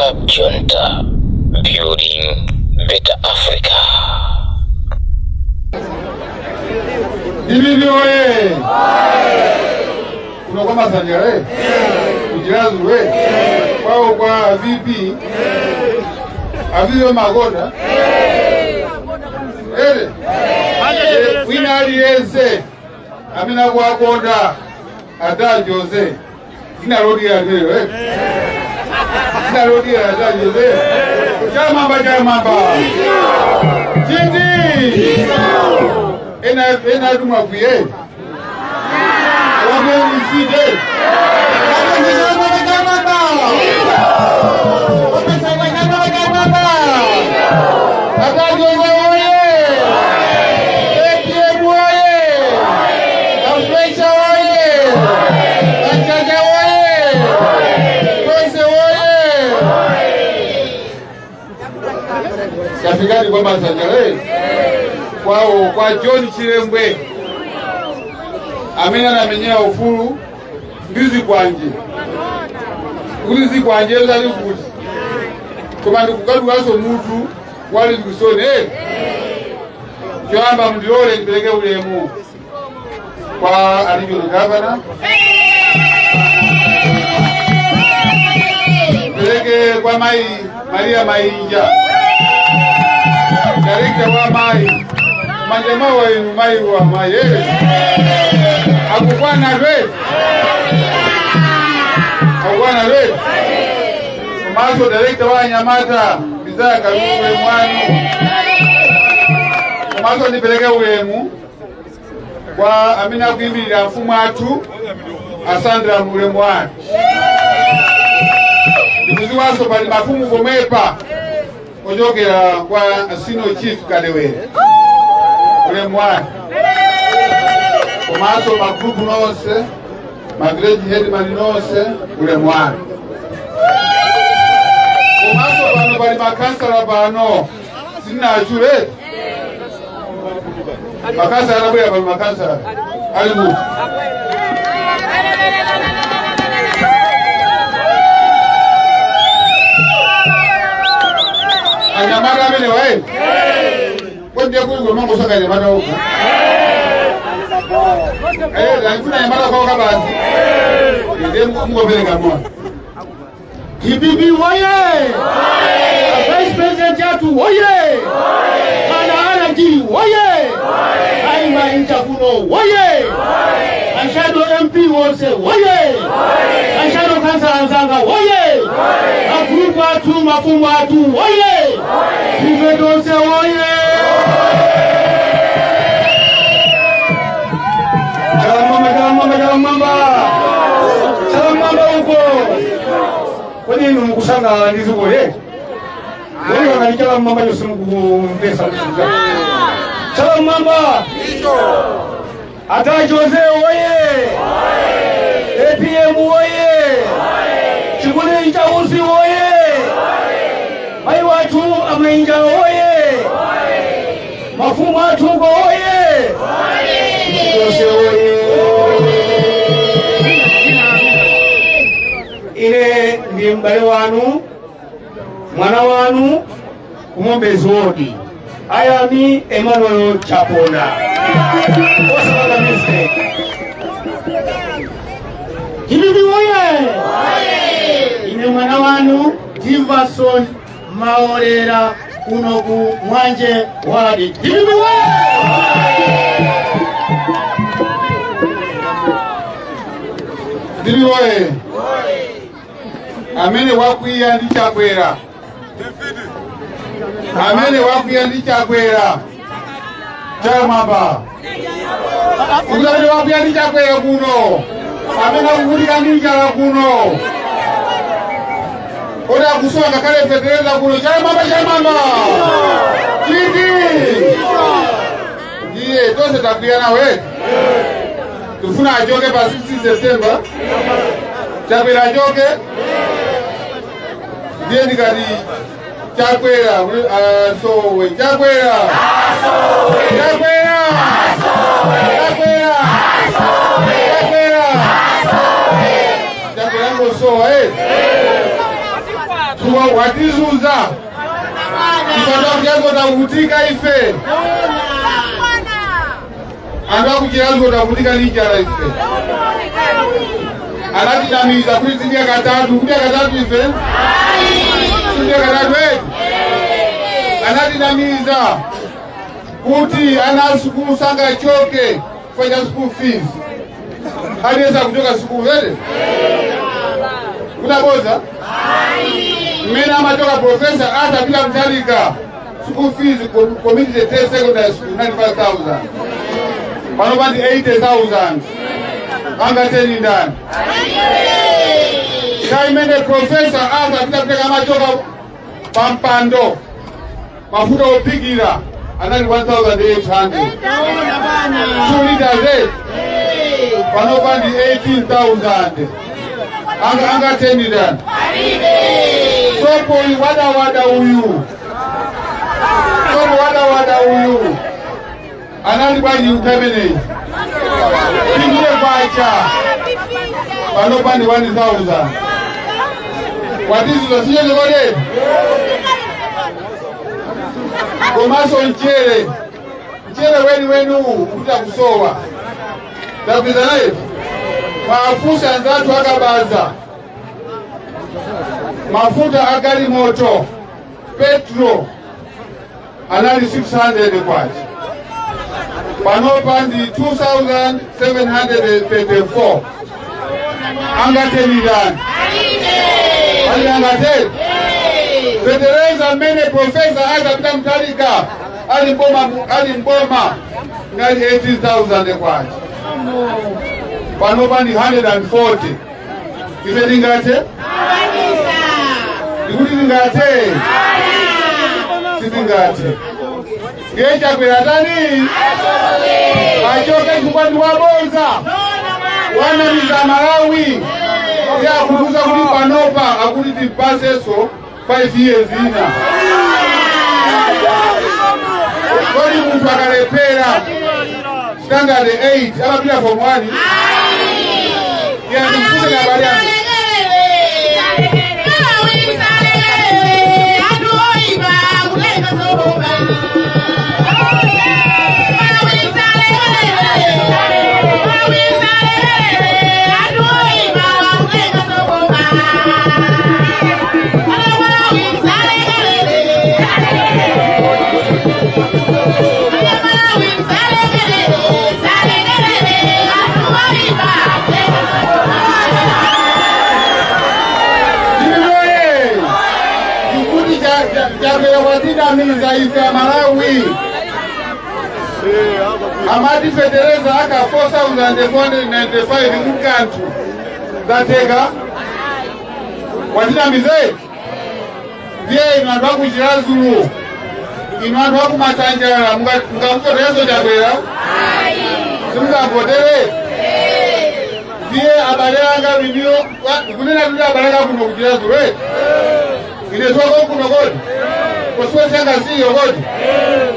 Cab Junta, building better Africa. DPP oye! Kuno kwa Masanjala eh? Ku Chiradzulu eh? Kwawo kwa VP aviyo makonda ere wina aliyense amene akuwakonda ada Jose dzina lodira lero eh? Dzina lodira ada Jose chamamba chamamba chiti ena ena tumwakwiye wakuenisite ada Jose oye! APM oye! Afrecha oye! Achaja oye! Kwese oye! Tafikani kwa Masanjala kwawo kwa John Chilembwe amene anamenyera ufulu ndi zikwanje kuti zikwanje zali kuti koma ndikukadukanso mutu wali ndikusone. Choyamba mndilole ndipereke ulemu kwa a regional governor, pereke kwa mai Maria Mainja, director wa mai manja mawa inu mai wa mai eh akukwana lwe akukwana lwe komanso director wa anyamata Bizaya Kalulu mwanu. Komanso ndipereke ulemu kwa amene akuyimirira mfumu athu Asandra, ulemu wanu. Ndikuziwanso pali mafumu pomwepa ochokera kwa Senior Chief Kadewere, ulemu wanu. Komanso magrupu nonse, ma village headman nonse, ulemu wanu. Komanso pano pali makansala pano sitinachule makansala anabwera pano. Makansala ali kuti? Anyamata amene wayi kwendiye kuigwe mangosaka anyamata uku. Andifuna anyamata kwaoka basi ndiye mungopereka mona. DPP woye! Vice President yathu woye! Ana RG woye! Aima Inja kuno woye! A shadow MP wonse woye! A shadow councillor anzanga woye! Agrupu athu, mafumu athu woye! Ife tonse woye! Chalamamba, chalamamba, chalamamba, chalamamba uko. Kodi inu mukusangalala ndi dziko le? Kodi kangati chalamamba chose mukumpesa? Chalamamba ata Jose woye! APM woye! Chikuni cha Usi woye! Mai wathu Amainja woye! Mafumu athu uko woye! Jose woye! Ine ndi m'bale wanu, mwana wanu, kumwombezi wodi ayami Emmanuel Chaponda osapanga mistake. DPP woye! Ine mwana wanu Diverson Maolera kuno ku Mwanje wadi. DPP woye! DPP woye! Amene wakwiya ndi Chakwera, amene wakwiya ndi Chakwera, chamwamba kuti amene wakwiya ndi Chakwera kuno, amene akuvutika ndi njala kuno, oti akusowa ngakhale fetereza kuno, chamwamba, chamwamba chiti ndiye tonse takwiya nawe. Tifuna achoke pa 16 September, Chakwera achoke. Ndiye ndikati Chakwera asowe, Chakwera, Chakwera, Chakwera, Chakwera, Chakwera ngosowa eh. Watizuza ifata kuchazo, tavutika ife anthu akuchirazo, tavutika ndi njala ife. Anatidamiza kuti tidya katatu, kudya katatu ife tidya katatu eti. Anatidamiza kuti ana asukulu sangachoke chifukwa cha school fees. Aliyesa kuchoka sukulu ere kudaboza mmene amachoka Professor Arthur Peter Mutharika, school fees community day secondary school 95,000, pano pandi 80,000. Angateni ndani? Nthawi Professor Arthur Peter Mutharika amachoka pampando, mafuta ophikira anali 1800 2 liters eh? Pano pandi 18,000. Angateni ndani? Sopo uyu wadawada uyu, sopo wadawada uyu anali bwanji ntameneyi? Pindule kwacha, pano pandi 1000. Watizuza sichonekoteti. Komanso mchere, mchere weni weni uwu ukuta kusowa. Tapita naye mafuta anzathu akabaza mafuta agalimoto, petrol anali 600 kwacha, panopa ndi 2734. Angateni ndani? Ali angateni? Fetereza mmene Professor Arthur Peter Mutharika ali mboma, ali mboma ngali 18,000 kwacha, panopa ndi 140. Ife tingate? Ndikuti tingate? Sitingate. Ndiye Chakwera tani achoke chifukwa ndi wabodza, wanamiza Malawi. Yakutuza kuti panopa akuti tipaseso 5 years ina. Kodi munthu akalephera standard 8 amapita form 1? Yani mfuse na habari yangu. Ndinoye ndikuti Chakwera watidamiza ife Amalawi. Amati fetereza aka 4495 kukanthu zateka, watidamize. Ndiye inu anthu akuChiradzulu, inu anthu akuMasanjala, mungamuvotereso Chakwera? Simungamvotere. Ndiye abale anga iniyo kunena kuti abale anga kuno kuChiradzulu eti, ine twako kuno kodi kosiwe changa siyo kodi,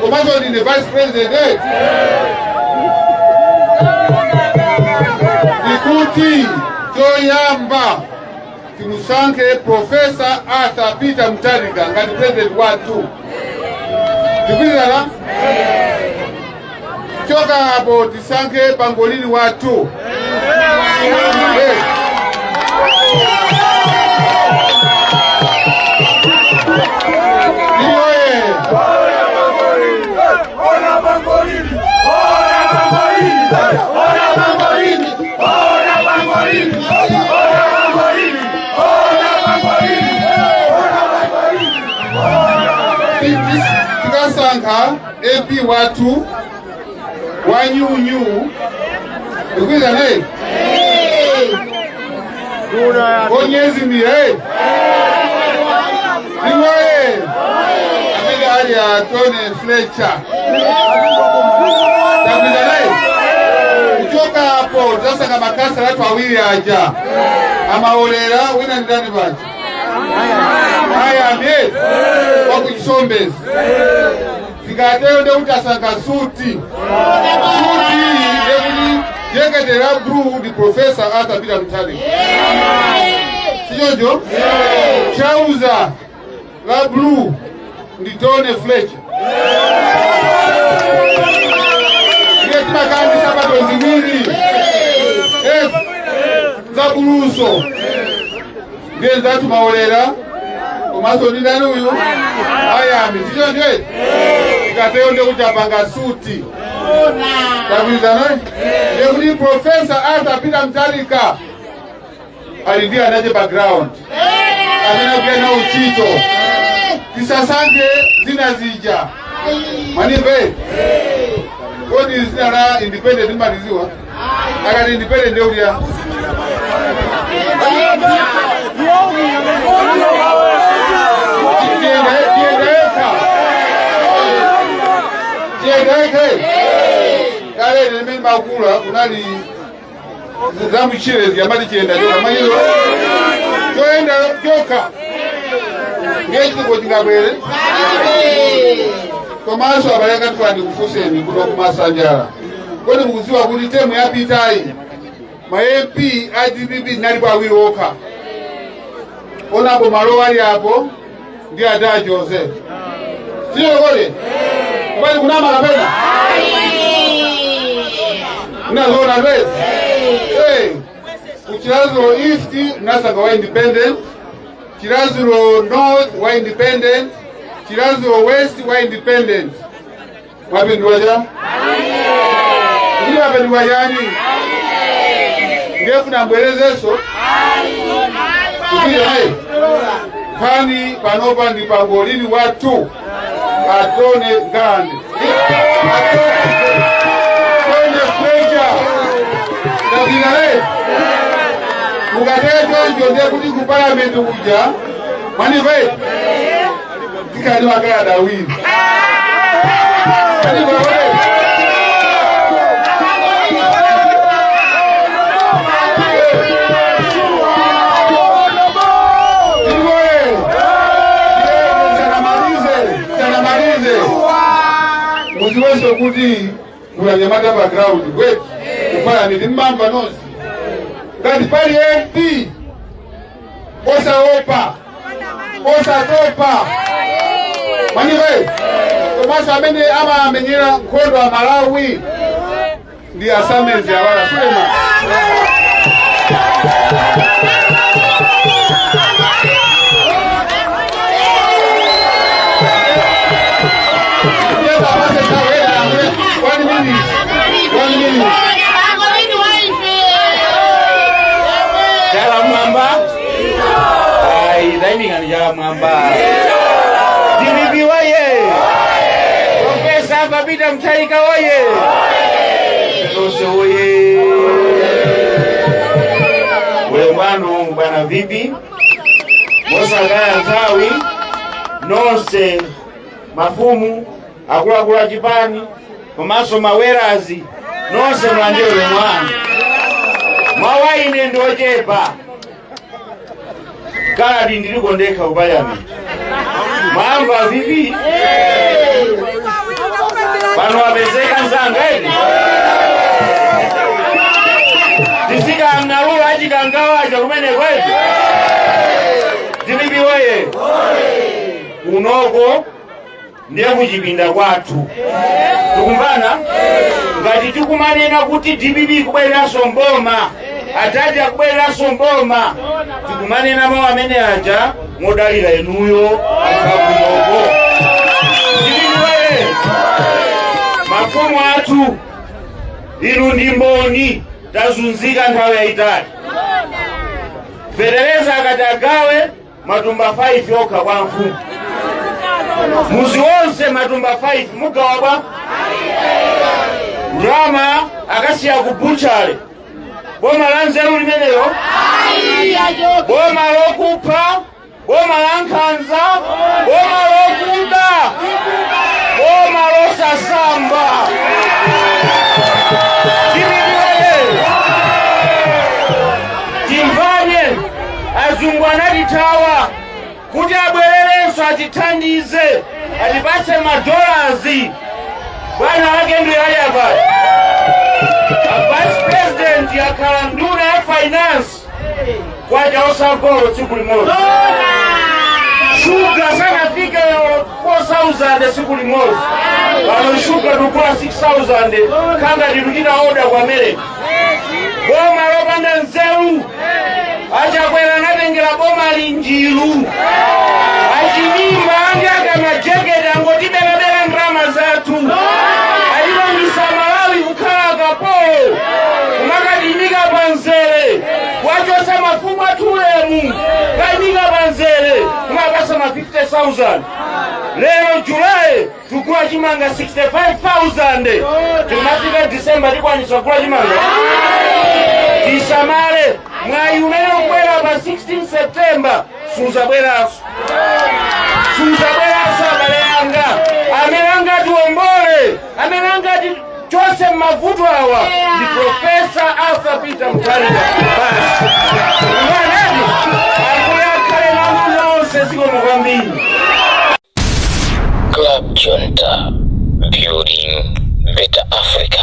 komanso ndine vice president eti. Ndikuti choyamba timusankhe Professor Arthur Peter Mutharika ngati president wathu. Ndikuizana choka apo tisankhe pangolini wathu. Hey. Ndiyoye. Ona pangolini! Ona pangolini! Ona pangolini! Ona pangolini! Ona pangolini! Ona pangolini! Ona pangolini! Tikasankha MP wathu wanyunyu, ndikuiza naye onyezimira ndiwoye amene ali a Tony Fletcher. Takuiza naye. Kuchoka apo tizasankha makhansala athu awiri aja amaolera, wina ndani paja ayambe wakuchisombezi. Zikatero ndekuti asankha suti. Suti ndekuti jekete la blue ndi Professor Arthur Peter Mutharika, sichoncho? Trouser La blue ndi Tony Fletcher. Ndiye timakhala ndi nsapato ziwiri za blue so, ndiye zathu Maolera komanso ndi ndani uyu, ayami sichoncho? Ikatero ndiye kuti apanga suti, tagwirizana. Ndiye kuti Professor Arthur Peter Mutharika ali ndi anache background amene akugwira nawo ntchito. Tisasankhe zina zija, manive? Kodi zina la independent imaliziwa? Akati independent ndiye kuti ya tiyenda yekha, tiyenda yekha. Kale limene makula kunali zamuchire ziyamati chiyenda choka manyizo choyenda chokha, ndiye chituko chingabwere. Komanso abale anga, ndikufunseni kuno kumasanjala, kodi mukudziwa kuti term yapitayi ma MP a DPP nalipo awiri okha, onapo malo ali apo ndi ada Jose, siyo? Kodi kupati kunama kapena unazoona lwezi? Hey, ku Chiradzulu East nasanga wa independent, Chiradzulu North wa independent, Chiradzulu West wa independent. Mwapindula cha kuti mapindula chani? Ndiyefuna mbwerezenso kupita naye nkhani panopa ndi pangolini wathu Atone Ngalande, Atone Fletcher, tapita naye. Mukatero choncho ndiye kuti ku parliament kuja, mwanive, tikhali makalata awiri. Mwanive we? Iwe, sanamalize, sanamalize. Muziwenso kuti kulanyamata background kwetu kuparliament mmamva nonse ngati pali MP osaopa, osatopa, mwanive, komanso amene amamenyera nkhondo a Malawi ndi asamezi awala Suleiman. One minute. One minute. Chala mwamba. Ai, daimingani chala mwamba. DPP woye! Professor Peter Mutharika woye! Tonse woye! Ulemu wanu bwana VP, mosakaya nthawi, nonse mafumu, akuluakulu a chipani komanso mawerazi, nonse mlandire ulemu wanu. Mawu ine ndi ochepa. Kaladi ndiliko ndekha ku parliament. Mwamva VP? Pano apezeka nzanga edi. Tizikamnalula achikangawacha kumene kwetu. DPP woye! Kunoko ndiye kuchipinda kwathu, tikumvana? Ngati tikumanena kuti DPP kubwereranso mboma, atati akubwereranso mboma, tikumanena mawu amene aja modalira inuyo anthu akunoko. DPP woye! Mafumu athu, inu ndi mboni, tazunzika nthawi yayitali. Fetereza akati agawe matumba 5 okha kwa mfumu, muzi wonse matumba 5 mugawa bwa ndalama akasiya ku butchery. Boma la nzeru limeneyo? Boma lokupha, boma la nkhanza, boma lokuda, boma losasamba. DPP woye! Timvanye, azungu anatithawa kuti abwererenso atithandize, atipatse madolazi. Bwana wake ndiyo ali apa, a vice president akhala nduna ya finance, kwacha osagolo tsiku limodzi, shuga sanafike. 1000 siku limodzi. Pano shuga tukula 6000, khanga tikuchita order ku America. Boma lopanda nzeru. Achakwera anatengera boma linjiru, achimimba andi akamajeketi angotiberabera ndalama zathu, alilongisa Malawi kukhala akapolo, kumakadimika panzere, wachosa mafumu atulemu kayimika panzere, kumapasa ma 50,000. Lero Julayi tukula chimanga 65,000. Tikumafika Disemba tikwanisa kugula chimanga? Tisamale mwayi umene ubwera pa 16 September, suzabweranso, suzabweranso. Abale anga, amene angatiwombole, amene angati chose mavuto awa ndi Professor Arthur Peter Mutharika basi. Mwanani Ambuye akhale nanu nonse. Zikomo kwambiri. Club Junta, building better Africa.